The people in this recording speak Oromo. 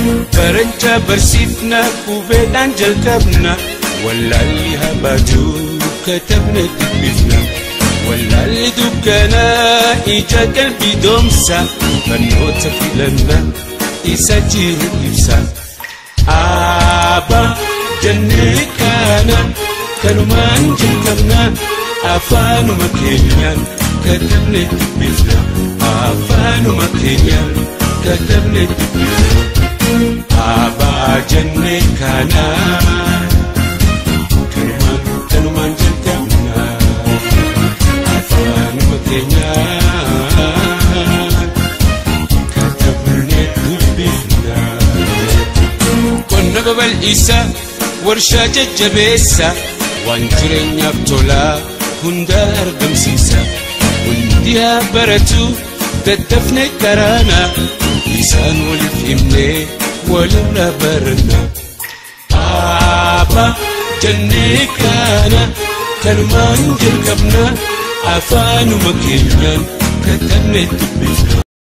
Barachaa barsiifna qubeedhaan jalqabna wallaalli habaajuu katabne dubbifna wallaalli dukkanaa ija qalbii doomsa barnoota filanna isa jiru ibsa. Abbaa jennee kana kanumaan jalqabna afaanuma keenyaan katabne dubbifna afaanuma keenyaan katabne dubbifna. Abbaa jennee kana kanumaan jalqabna afaanuma keenyaan katabne dubbifna. Qonna babal'isa warshaa jajjabeessa waan jireenyaaf tolaa hunda argamsiisa. Hundi haa baratu daddafne karaana isaan waliif himnee walirraa baranna. Abbaa jennee kana kanumaan jalqabna afaanuma keenyaan katabne dubbifna.